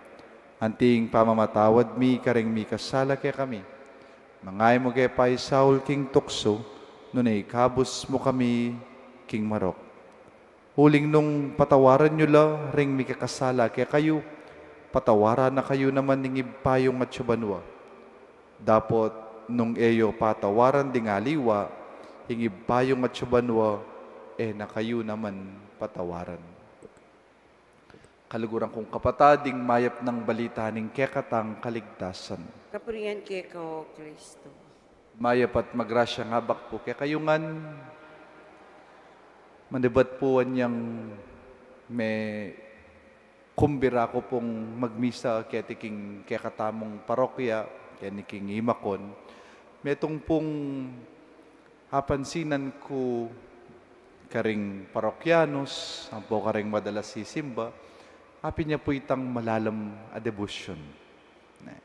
anti ing pamamatawad mi karing mikasala kekami. Manga e mu ke paisaul king tuksu, nune ikabus mu kami king marok. Uling nung patawaran yu la ring mikakasala kekayu, patawaran na kayu naman ning Ibpa yung atsu banua. Dapot nung e yu patawaran ding aliwa, ing Ibpa yung atsu banua e na kayu naman patawaran. Kaluguran kung kapatad, ing mayap nang balita ning kekatang kaligtasan. Kapurian keka, O Kristo. Mayap at magrasyang abak pu kekayu ngan. Manibat pu anyang mekumbira ku pung magmisa keti king kekatamung parokya, keni king Imacon. Metung pung apansinan ku karing parokyanus, ampo karing madalas sisimba, apin ya pu itang malalam a debosyon. Ne.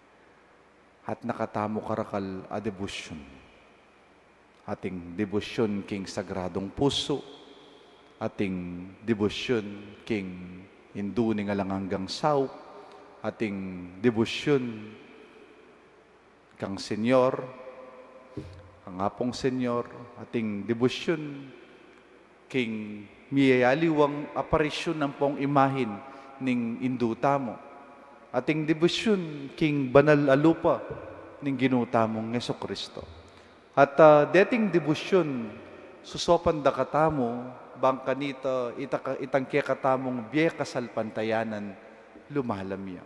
At nakatamu karakal a debosyon. Ating debosyon king Sagradong Pusu, ating debosyon king Indu ning Alang Anggang Saup, ating debosyon kang Senyor, kang Apung Senyor, ating debosyon king miyayaliwang aparisyun ampong imahin ning Indu tamu, ating debosyun king banal a lupa ning Ginu tamung Jesucristo. At, ah, deting debosyun, susopan da katamu, bang kanita, ita-, itang kekatamung bie kasalpantayanan, lumalam ya.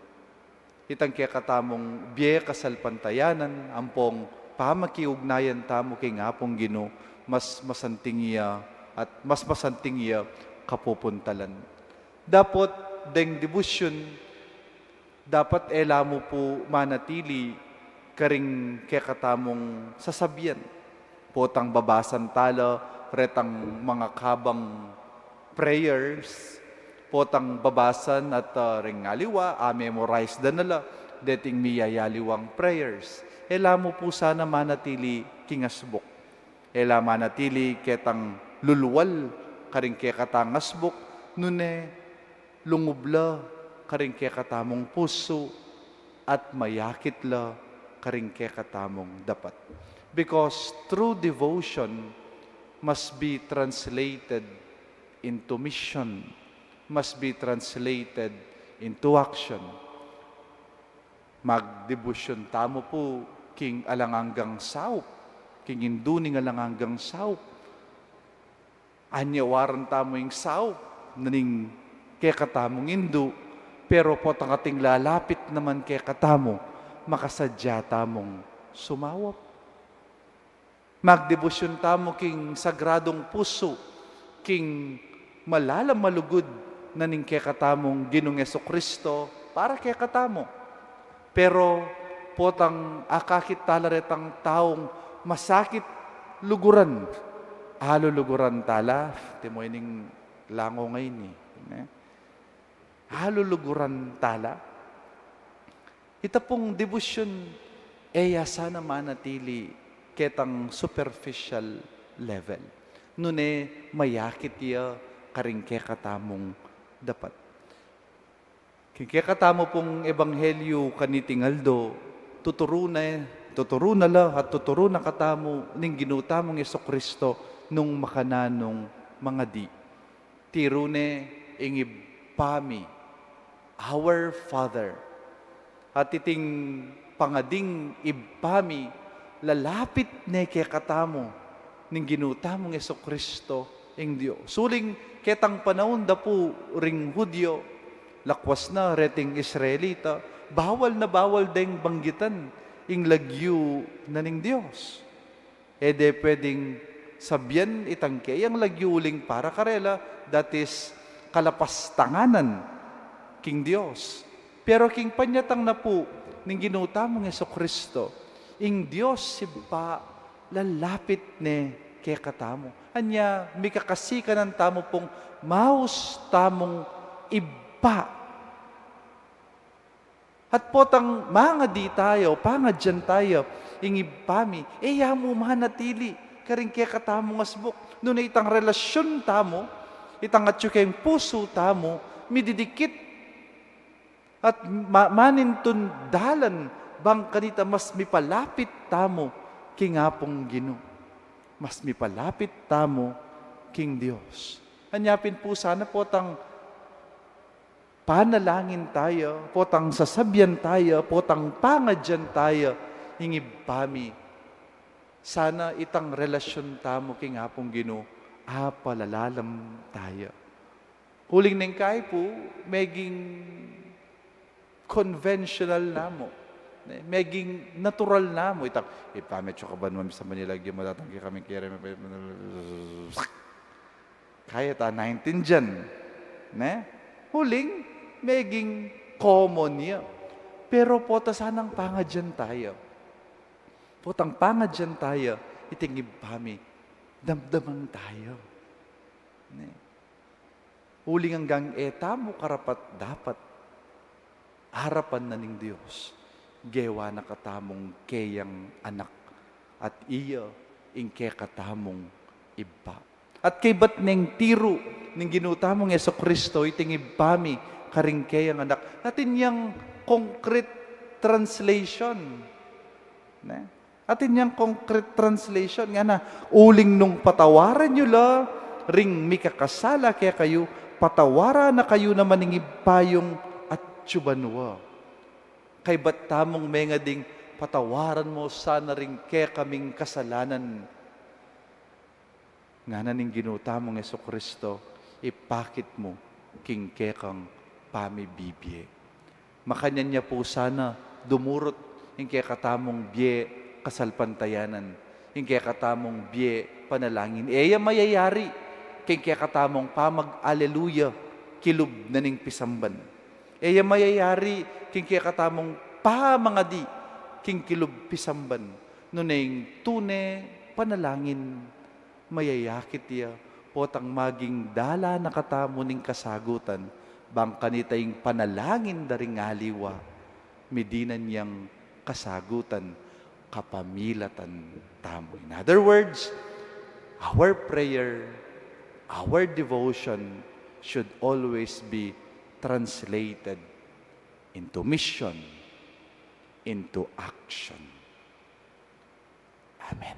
Itang kekatamung bie kasalpantayanan, ampong pamakiugnayan tamu king Apung Ginu, mas masanting ya at mas masanting ya kapupuntalan. Dapot deng debosyun, dapat e la mu pu manatili karing kekatamung sasabian. Potang babasan tala retang mangakabang prayers, potang babasan at, ah, ring aliwa, a-memorize da na la deting miyayaliwang prayers. E la mu pu sana manatili king asbuk. E la manatili ketang lulwal karing kekatang asbuk, nune lungub la karing kekatamung pusu at mayakit la karing kekatamung dapat. Because true devotion must be translated into mission, must be translated into action. Magdebosyun tamu pu king alang anggang saup, king Indu ning alang anggang saup. Anyawaran tamu ing saup na ning kekatamung Indu, pero potang ating lalapit naman kekatamu, makasadya tamung sumaup. Magdebosyun tamu king sagradung pusu, king malalam a lugud na ning kekatamung Ginung Jesucristo para kekatamu. Pero potang akakit tala retang taung masakit luguran, aluluguran tala, timo ining lango ngeni, ne? Aluluguran tala. Ita pung debosyun, e ya sana manatili ketang superficial level. Nune mayakit ya karing kekatamung dapat. King kekatamu pung ebanghelyu kaniting aldo, tuturu na, tuturu na la at tuturu na katamu ning Ginu tamung Jesucristo nung makananung mangadi. Tiru ne ing Ibpa mi, our Father. At iting pangading Ibpa mi, lalapit ne kekatamu ning Ginu tamung Jesucristo ing Dios. Uling ketang panaun da pu ring Judio, lakwas na reting Israelita, bawal na bawal deng banggitan ing lagyu na ning Dios. E de pwedeng sabian itang keyang lagyu uling para karela, that is, kalapastanganan king Dios. Pero king panyatang na pu ning Ginu tamung Jesucristo, ing Dios Ibpa lalapit ne kekatamu. Anya, mikakasikanan tamu pung maus tamung Ibpa. At potang mangadi tayu, pangadyan tayu, ing Ibpa mi, e ya mu manatili karing kekatamung asbuk. Nune itang relasyun tamu, itang atyu king pusu tamu, mididikit at ma-, manintun dalan bang kanita mas mipalapit tamu king Apung Ginu. Mas mipalapit tamu king Dios. Anya pin pu sana potang panalangin tayu, potang sasabian tayu, potang pangadyan tayu, ing Ibpa mi. Sana itang relasyun tamu king Apung Ginu, apalalalam tayu. Uling neng kai pu, meging conventional na mu. Ne? Meging natural na mu. Itang, "Ibpa mi, atsu ka banua, misamban ya ing lagyu mu, datang kekami ing kayarian mu." Kaya ta naintindian, ne? Uling, meging common ya. Pero pota sanang pangadyan tayu. Potang pangadyan tayu, iting Ibpa mi, damdaman tayu. Ne? Uling anggang e tamu karapat-dapat, arapan na ning Dios, gewa na katamung keyang anak, at iya ing kekatamung Ibpa. At kaybat neng tiru ning Ginu tamung Jesucristo, iting Ibpa mi karing keyang anak, atin yang concrete translation. Ne? Atin yang concrete translation, ngana, "Uling nung patawaran yu la ring mikakasala kekayu, Patawaran na kayu naman ning Ibpa yung atyu banua. Kaybat tamung menga ding, "Patawaran mu sana ring kekaming kasalanan." Ngana ning Ginu tamung Jesucristo, ipakit mu king kekang pamibibie. Makanyan ya pu sana dumurut ing kekatamung bie kasalpantayanan, ing kekatamung bie panalangin. E ya mayayari king kekatamung pamag-aleluya kilub na ning pisamban. E ya mayayari king kekatamung pamangadi king kilub pisamban. Nune ing tune panalangin, mayayakit ya, potang maging dalan na katamu ning kasagutan, bang kanita ing panalangin da ring aliwa, midinan yang kasagutan kapamilatan tamu. In other words, our prayer, our devotion should always be translated into mission, into action. Amen.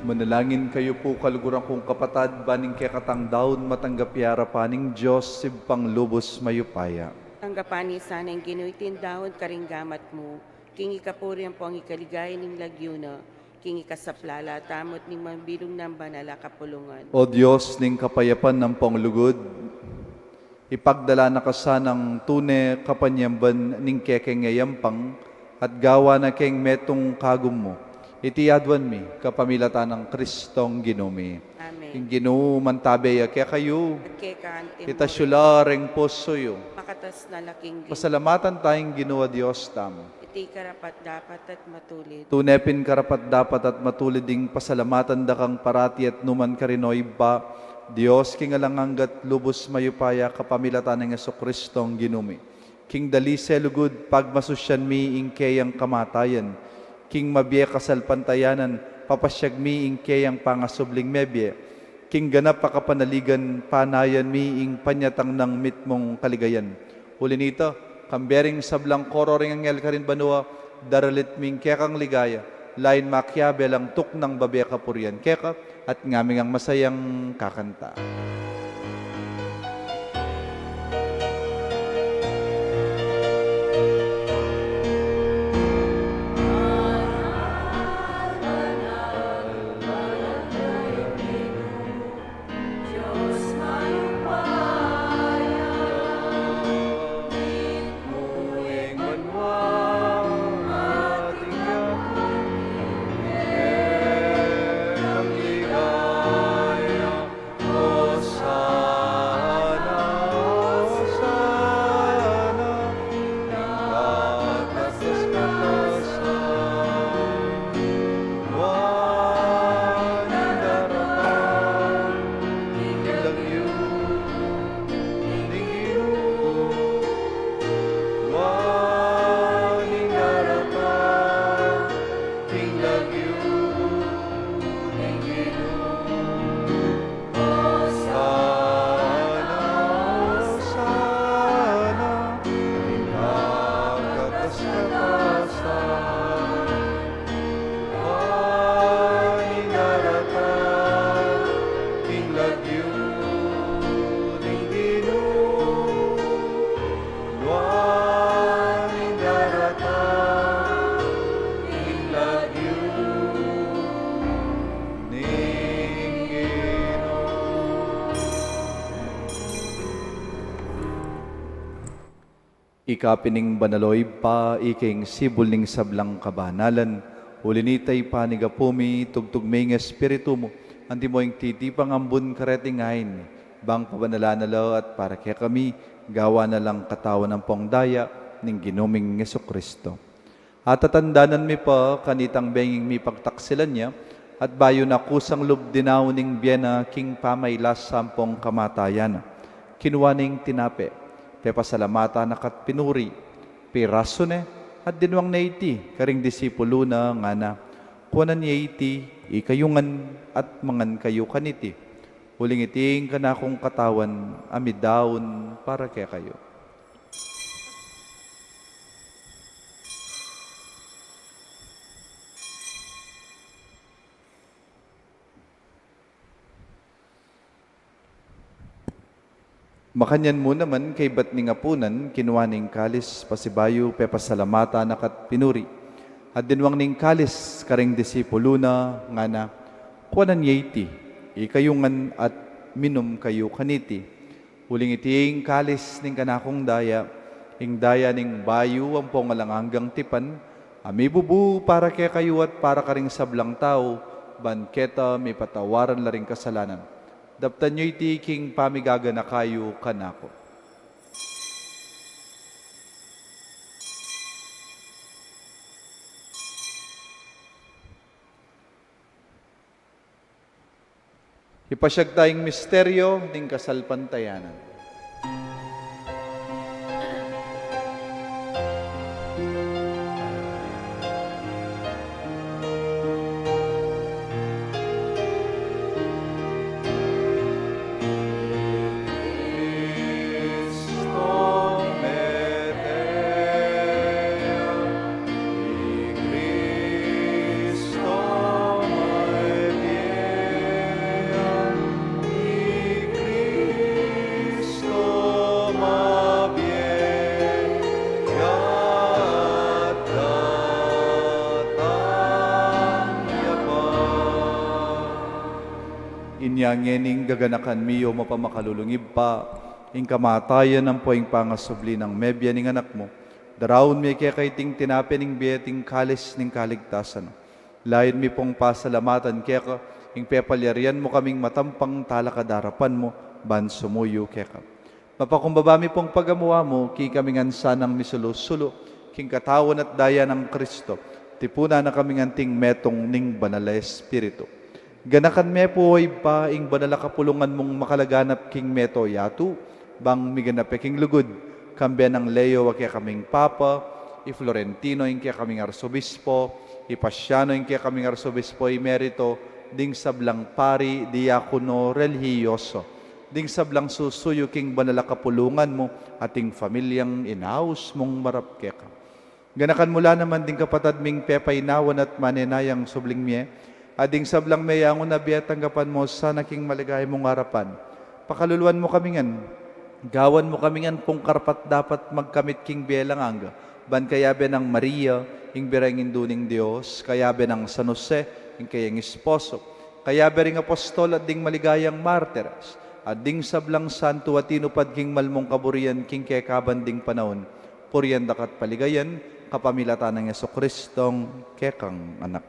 Manalangin kayu pu, kaluguran kung kapatad, ban ing kekatang daun matanggap ya arapan ning Dios Ibpang lubus mayupaya. Tanggapan na sana ning Ginu iting daun karing gamat mu, king ikapuri ampong ikaligaya ning lagyu na, king ikasaplala tamu at ning mabilug nang banal a kapulungan. O Dios ning kapayapan ampong lugud, ipagdala na ka sanang tune kapanyamban ning kekeng yayampang, at gawan na keng metung kagum mu. Iti aduan mi kapamilatan nang Kristong Ginu mi. Amen. Ing Ginu mantabe ya kekayu. At keka naman. Itas yu la reng pusu yu. Makatas na la king Ginu. Pasalamatan taya ing Ginu a Dios tamu. Iti karapat-dapat at matulid. Tune pin karapat-dapat at matulid ing pasalamatan da kang parati at nu man karin, o Ibpa, Dios king alang angga at lubus mayupaya, kapamilatan nang Jesucristong Ginu mi. King dalise lugud, pagmasusyan mi ing keyang kamatayan. King mabie kasalpantayanan, papasyag mi ing keyang pangasubling mebie. King ganap a kapanaligan, panayan mi ing panyatang nang mitmung kaligayan. Uli nita, kambe ring sablang koro ring anghel karin banua, daralit mi ing kekang ligaya, lain makiabe lang tuknang babie kapurian keka, at ngaming ang masayang kakanta. Ika pin ing banal, o Ibpa, ika ing sibul ning sablang kabanalan. Uli nita, ipanyawad mu mi, tugtug me ing Espiritu mu, antimo ing titipang ambun kareting ain, bang pabanalan na la at para kekami, gawan na lang katawan ampong daya ning Ginu ming Jesucristo. Atatandanan mi pa kanitang benging mipagtaksilan ya, at bayu na kusang lub dinaun ing bie na king pamailas ampong kamatayan na, kinua ne ing tinape, pepasalamatan na ka't pinuri, pirasu ne, at dinwang ne iti karing disipulu na, ngana: Kuanan ye iti, ikayu ngan, at mangan kayu kaniti. Uling iti ing kanakung katawan a midaun para kekayu. Makanyan mu naman, kaybat ning apunan, kinua ne ing kalis, pasibayu pepasalamatan na ka't pinuri, at dinwang ne ing kalis karing disipulu na, ngana: Kuanan ye iti, ikayu ngan, at minum kayu kaniti. Uling iti ing kalis ning kanakung daya, ing daya ning bayu ampong alang anggang tipan, a mibubu para kekayu at para karing sablang tau, ban keta mipatawaran la ring kasalanan. Daptan yu iti king pamigaganaka yu kanaku. Ipasyag ta ing misteryo ning kasalpantayanan. Inya ngeni, gaganakan mi, o mapamakalulung Ibpa, ing kamatayan ampo ing pangasubli nang mebie ning Anak mu, daraun mi keka iting tinape ning bie at ing kalis ning kaligtasan. Lain mi pong pasalamatan keka ing pepalyarian mu kaming matampang talakad arapan mu, ban sumuyu keka. Mapakumbaba mi pong pagamu-amu, kekami ngan sanang misulu-sulu king katawan at daya nang Kristo, tipunan na kaming anting metung ning Banal a Espiritu. Ganakan me pu, o Ibpa, ing banal a kapulungan mung makalaganap king mabilug a yatu, bang miganap ya king lugud, kambe nang Leo a kekaming Papa, i Florentino ing kekaming Arsobispo, i Pasiano ing kekaming Arsobispo Emerito, ding sablang pari, diakono, relihiyoso, ding sablang susuyu king banal a kapulungan mu, at ing pamilyang inaus mung marap keka. Ganakan mu la naman ding kapatad ming pepainawan at manenayang subling mie, at ding sablang meyangu na bie, tanggapan mu sana king maligaya mung arapan. Pakaluluan mu kami ngan, gawan mu kami ngan pung karapat-dapat magkamit king bie alang angga, ban kayabe nang Maria, ing Birhen Indu ning Dios, kayabe nang San Jose, ing kayang esposo, kayabe ring apostol at ding maligayang martires, at ding sablang santo a tinupad king mal mung kaburian king kekaban ding panaun, purian da ka't paligayan, kapamilatan nang Jesucristong kekang Anak.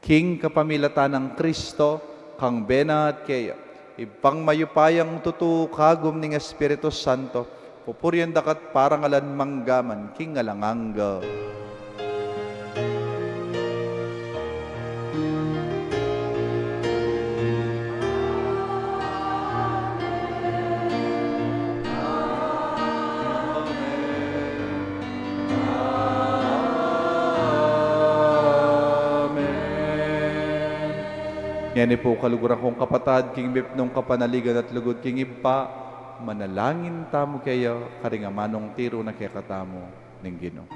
King kapamilatan nang Kristo, kambe na at keya, Ibpang mayupayang tutu, kagum ning Espiritu Santo, pupurian da ka't parangalan manggaman king alang angga. Amen. Ngeni pu, kaluguran kung kapatad, king mipnung kapanaligan at lugud king Ibpa, manalangin tamu keya karing amanung tiru na kekatamu ning Ginu.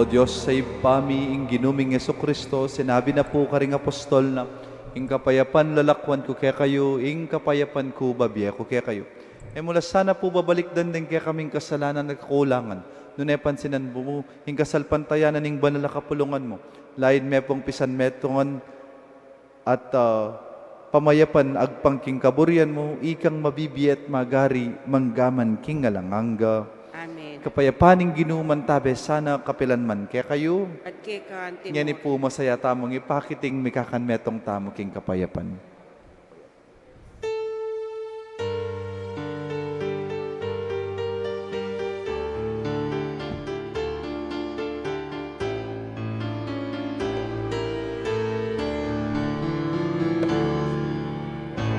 Dios a Ibpa mi, ing Ginu ming Jesucristo, sinabi na pu karing apostol na, "Ing kapayapan lalakwan ku kekayu, ing kapayapan ku babie ku kekayu." E mu la sana pu babalikdan deng kekaming kasalanan at kakulangan, nune pansinan mu ing kasalpantayanan ning banal a kapulungan mu, lain me pung pisanmetungan at, ah, pamayapan agpang king kaburian mu, ikang mabibie at magari manggaman king alang angga. Amen. Kapayapan ning Ginu mantabe sana kapilan man kekayu. At keka naman. Ngeni pu masaya tamung ipakit ing mikakanmetung tamu king kapayapan.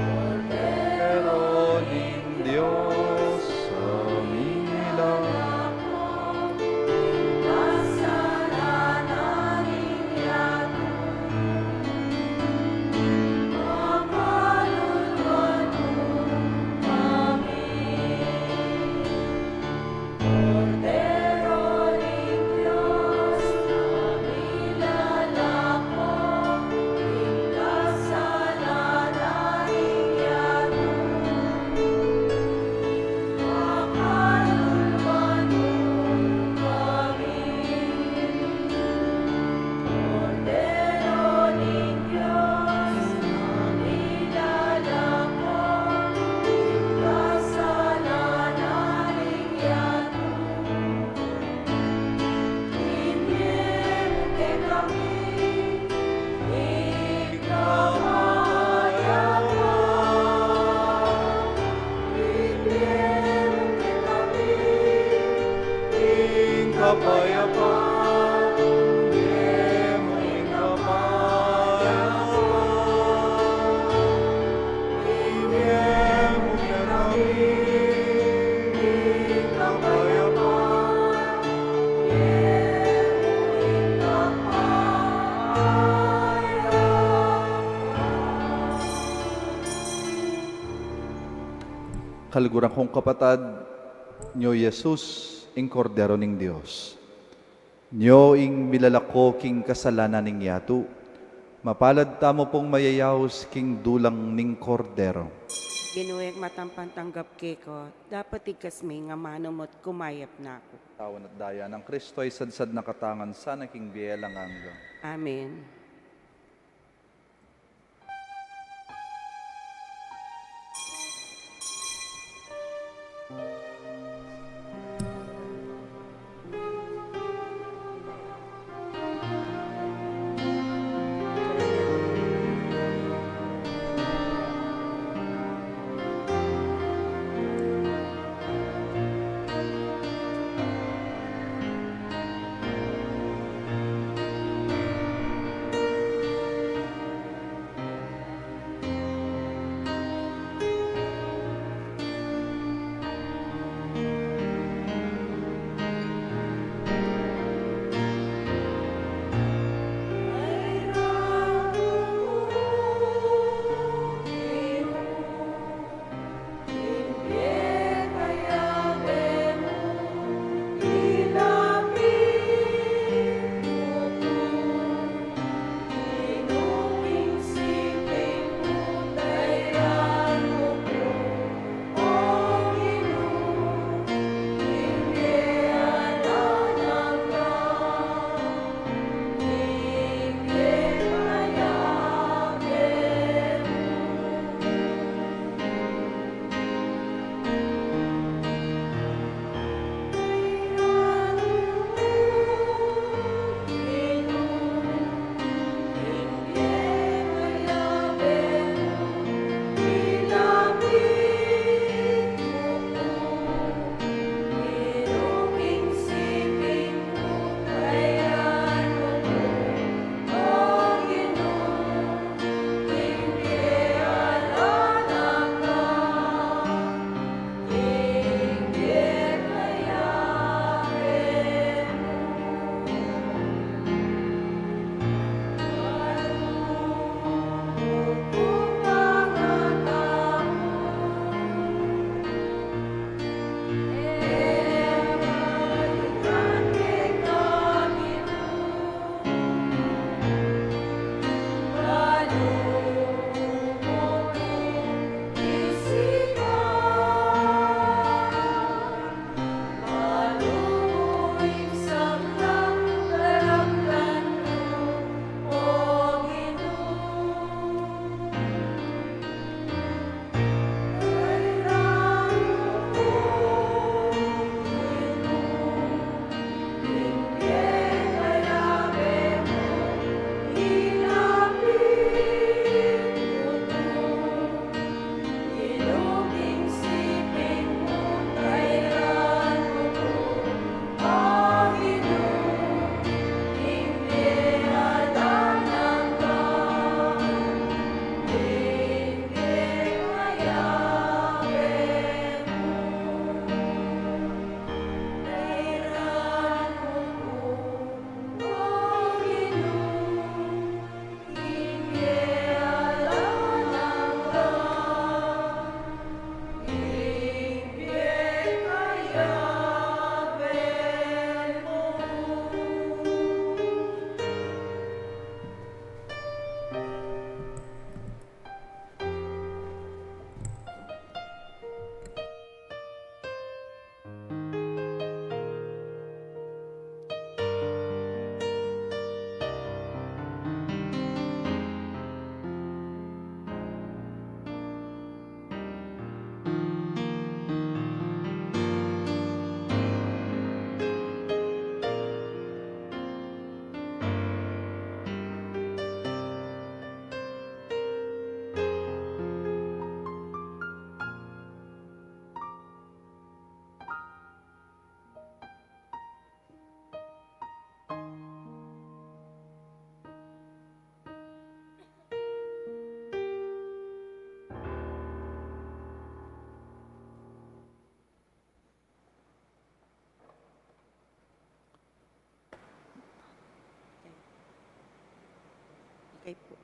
Kordero ning Dios, a mila Kaluguran kung kapatad, nyo i Jesus, ing Kordero ning Dios. Nyo ing milalako king kasalanan ning yatu. Mapalad tamu pung mayayaus king dulang ning Kordero. Ginu, e ku matampan tanggap keka, dapot igkas me ing amanu mu at kumayap na ku. Katawan at daya nang Kristo a isadsad na katamu ngan sana king bie alang angga. Amen. Okay po.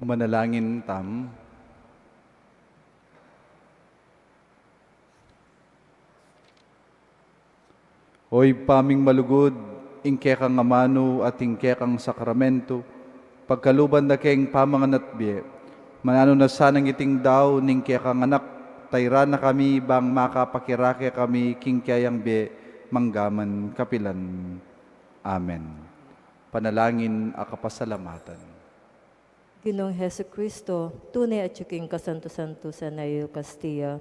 Manalangin tam. O Ibpa ming malugud, ing kekang amanu at ing kekang sakramentu, pagkaluban da keng pamangan at bie. Mananu na sanang iting dau ning kekang anak, tairan na kami bang makapakirake kami king keyang bie, manggaman kapilan. Amen. Panalangin a kapasalamatan. Ginung Jesucristo, tune atyu king kasantu-santusan a Eukaristia,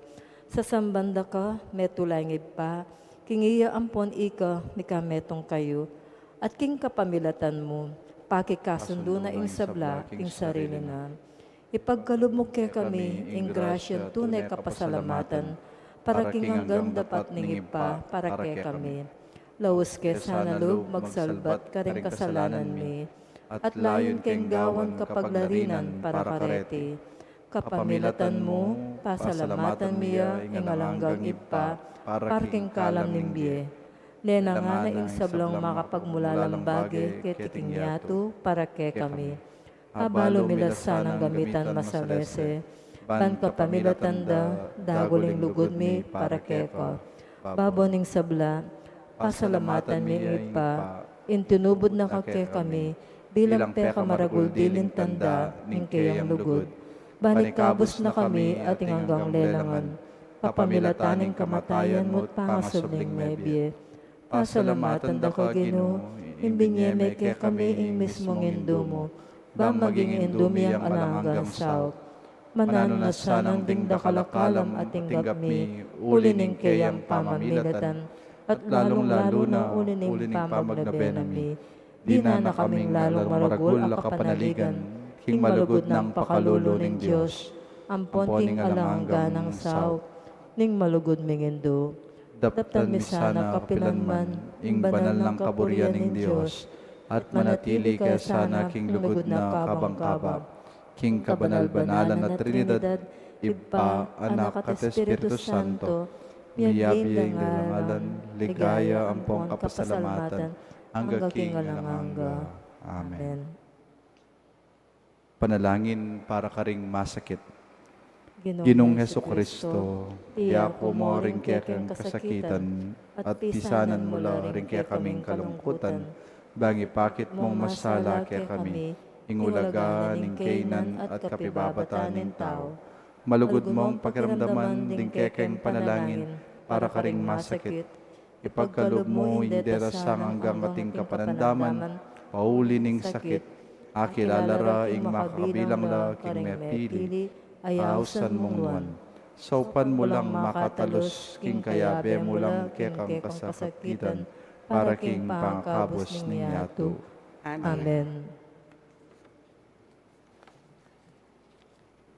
sasamban da ka, metung ing Ibpa, king iya ampon ika mikametung kayu, at king kapamilatan mu, pakikasundu na ing sabla king sarili na. Ipagkalub mu kekami ing grasya tune kapasalamatan, para king anggang dapat ning Ibpa, para kekami. Laus ke sana lub magsalbat karing kasalanan mi, at layun keng gawan kapaglarinan para kareti. Kapamilatan mu, pasalamatan mi ya ing alang anggang Ibpa, para king kalam ning bie. Lena ngana ing sablang makapagmulalang bage keting yatu para kekami. Abalu mi la sanang gamitan masalese, ban kapamilatan da, dagul ing lugud mi para keka. Babo ning sabla, pasalamatan mi ing Ibpa, ing tinubud na ka kekami, bilang pekamaragul diling tanda ning keyang lugud. Ban ikabus na kami at ing anggang lelangan, kapamilatan ning kamatayan mu't pangasubling mebie. Pasalamatan da ka, Ginu, ing binie me kekami ing mismung Indu mu, bang maging Indu mi yang alang anggang saup. Mananu na sanang ding dakal a kalam at tinggap mi, uli ning keyang pamamilatan, at lalung-lalu na uli ning pamagnabe na mi, dina na kaming lalung maragul a kapanaligan king malugud nang pakalulu ning Dios, ampon king alang angga nang saup ning malugud ming Indu. Daptan mi sana kapilanman ing banal nang kaburian ning Dios, at manatili ke sana king lugud na kabang-kaba, king kabanal-banalan a Trinidad, Ibpa, Anak, at Espiritu Santo, miyabie ing ngalan, ligaya, ampong kapasalamatan, angga king alang angga. Amen. Panalangin para karing masakit. Ginung Jesucristo, iyaku mu ring kekeng kasakitan, at pisanan mu la ring kekaming kalungkutan, bang ipakit mung masala kekami ing ulaga ning kaynan at kapibabatan ning tau. Malugud mung pakiramdaman ding kekeng panalangin para karing masakit. Ipagkalub mu ing darasan anggang ating kapanandaman, pauli ning sakit, akilala ra ing makakabilang la king mepili, a ausan mung nuan. Saupan mu lang makatalus king kayabe mu lang kekang kasakitan, para king pangakabus ning yatu. Amen. Amen.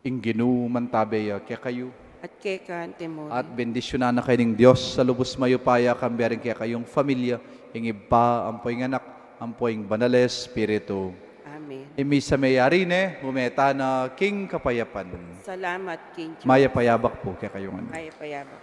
Ing Ginu mantabe ya kekayu. At keka naman. At bendisyunan na kayu ning Dios a lubus mayupaya, kambe ring kekayung familia, ing Ibpa, ampo ing Anak, ampo ing Banal a Espiritu. Amen. Ing misa meyari ne, ume tana king kapayapan. Salamat king Dios. Mayap a yabak pu kekayung ngan. Mayap a yabak.